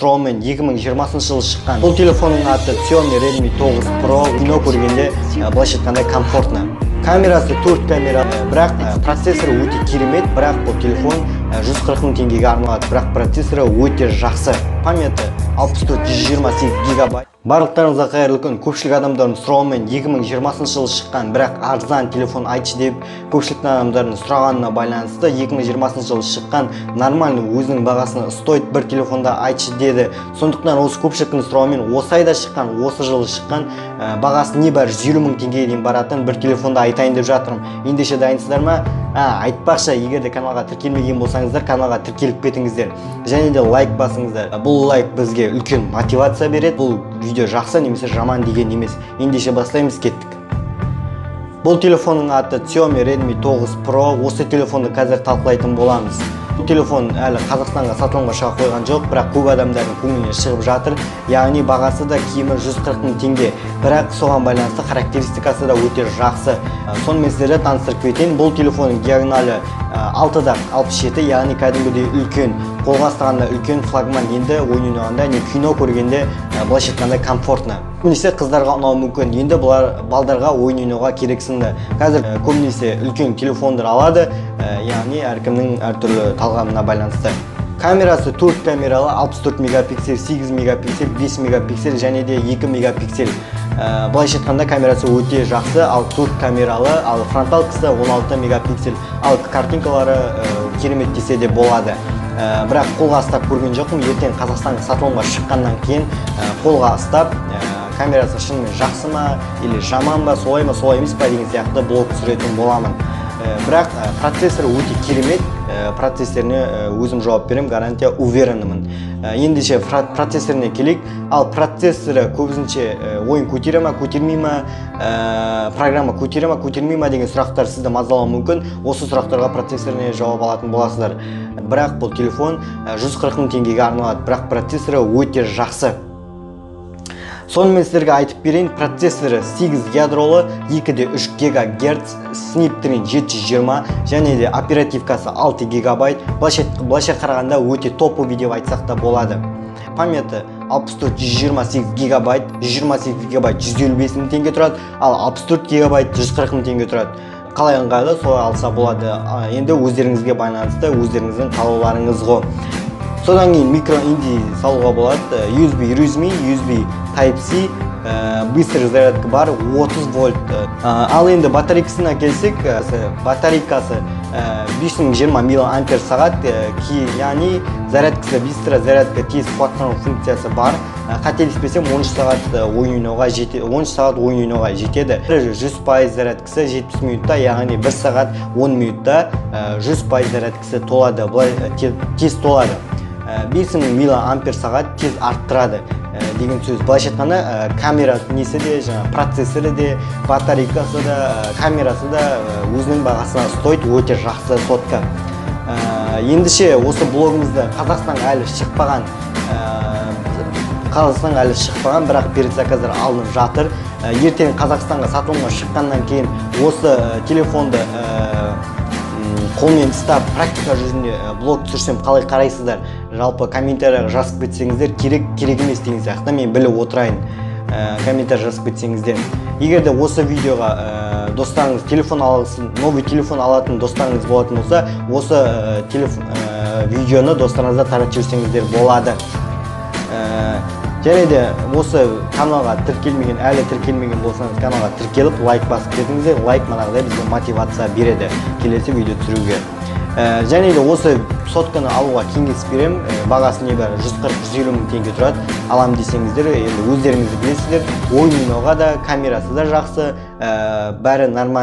Сұранумен 2020 жылы шыққан бұл телефонның аты Xiaomi Redmi 9 Pro. Кино көргенде, былайша айтқанда, комфортно. Камерасы 4 камера, бірақ процессоры өте керемет. Бірақ бұл телефон 140 мың теңгеге арналады, бірақ процессоры өте жақсы. Памяті 64 128 гигабайт. Барлықтарыңызға қайырлы күн! Көпшілік адамдардың сұрауымен 2020 жылы шыққан, бірақ арзан телефон айтшы деп көпшілік адамдардың сұрағанына байланысты 2020 жылы шыққан, нормальный, өзінің бағасына стоит бір телефонда айтшы деді. Сондықтан осы көпшіліктің сұрауымен осы айда шыққан, осы жылы шыққан, бағасы небәрі 150 мың теңгеге дейін баратын бір телефонды айтайын деп жатырмын. Ендеше, дайынсыздар ма? Айтпақшы, егер де каналға тіркелмеген болсаңыздар, каналға тіркеліп кетіңіздер және де лайк басыңыздар. Бұл лайк бізге үлкен мотивация береді. Бұл видео жақсы немесе жаман деген емес. Ендеше, бастаймыз, кеттік. Бұл телефонның аты Xiaomi Redmi 9 Pro. Осы телефонды қазір талқылайтын боламыз. Бұл телефон әлі Қазақстанға сатылымға шыға қойған жоқ, бірақ көп адамдардың көңілінен шығып жатыр. Яғни бағасы да кемі 140 мың теңге, бірақ соған байланысты характеристикасы да өте жақсы. Сонымен, сіздерді таныстырып кетейін. Бұл телефонның диагоналі 6-да 67, яғни кәдімгідей үлкен, қолға ұстағанда үлкен флагман. Енді ойын ойнағанда не кино көргенде, былайша айтқанда, комфортно. Көбінесе қыздарға ұнауы мүмкін, енді бұлар балдарға ойын ойнауға керек сынды. Қазір көбінесе үлкен телефондар алады, яғни әркімнің әртүрлі талғамына байланысты. Камерасы 4 камералы: 64 мегапиксель, 8 мегапиксель, 5 мегапиксель және де 2 мегапиксель. Былайша айтқанда, камерасы өте жақсы. Ал 4 камералы, ал фронталкасы 16 мегапиксель, ал картинкалары керемет десе де болады. Бірақ қолға ұстап көрген жоқпын. Ертең Қазақстанға сатылымға шыққаннан кейін қолға ұстап, камерасы шынымен жақсы ма или жаман ба, солай ма, солай емес па деген сияқты блог түсіретін боламын. Бірақ процессоры өте керемет. Процессоріне өзім жауап беремін, гарантия, уверенмін. Ендеше, процессоріне келейік. Ал процессоры көбісінше ойын көтере ма, көтермей ма, программа көтере ма, көтермей ма деген сұрақтар сізді мазалауы мүмкін. Осы сұрақтарға процессоріне жауап алатын боласыздар. Бірақ бұл телефон 140 мың теңгеге арналады, бірақ процессоры өте жақсы. Сонымен, сіздерге айтып берейін: процессоры 8 ядролы, 2,3 гигагерц, Snapdragon 720 және де оперативкасы 6 гигабайт. Былайша қарағанда, өте топовый деп айтсақ та болады. Памяті 64 128 гигабайт. 128 гигабайт 155 мың теңге тұрады, ал 64 гигабайт 140 мың теңге тұрады. Қалай ыңғайлы, солай алса болады. Енді өздеріңізге байланысты, өздеріңіздің қалауларыңыз ғой. Содан кейін микро SD салуға болады, USB USB, USB Type C, быстрый зарядка бар, 30 вольт. Ал енді батарейкасына келсек, батарейкасы 5020 миллиампер сағат, яғни зарядкасы быстрая зарядка, тез қуаттану функциясы бар. Қателеспесем, 13 сағат ойын ойнауға жете, 13 сағат ойын ойнауға жетеді. 100% зарядкасы 70 минутта, яғни 1 сағат 10 минутта 100% зарядкасы толады, былай тез толады. 5000 миллиампер сағат тез арттырады деген сөз. Былайша айтқанда, камера несі де, жаңа процессоры де, батарейкасы да, камерасы да өзінің бағасына стоит, өте жақсы сотка. Ендеше, осы блогымызды Қазақстанға әлі шықпаған, Қазақстанға әлі шықпаған, бірақ предзаказдар алынып жатыр. Ертең Қазақстанға сатылымға шыққаннан кейін осы телефонды қолмен ұстап, практика жүзінде блог түсірсем, қалай қарайсыздар? Жалпы, комментарияға жазып кетсеңіздер, керек, керек емес деген сияқты, мен біліп отырайын. Комментарий жазып кетсеңіздер. Егер де осы видеоға достарыңыз телефон алғысы, новый телефон алатын достарыңыз болатын болса, осы видеоны достарыңызға таратып жіберсеңіздер болады. Және де осы каналға тіркелмеген, әлі тіркелмеген болсаңыз, каналға тіркеліп, лайк басып кетіңіздер. Лайк манағыдай бізге мотивация береді келесі видео түсіруге. Және де осы сотканы алуға кеңес беремін. Бағасы небәрі 140-150 мың теңге тұрады. Алам десеңіздер, енді өздеріңіз білесіздер, ойын ойнауға да, камерасы да жақсы, бәрі нормально.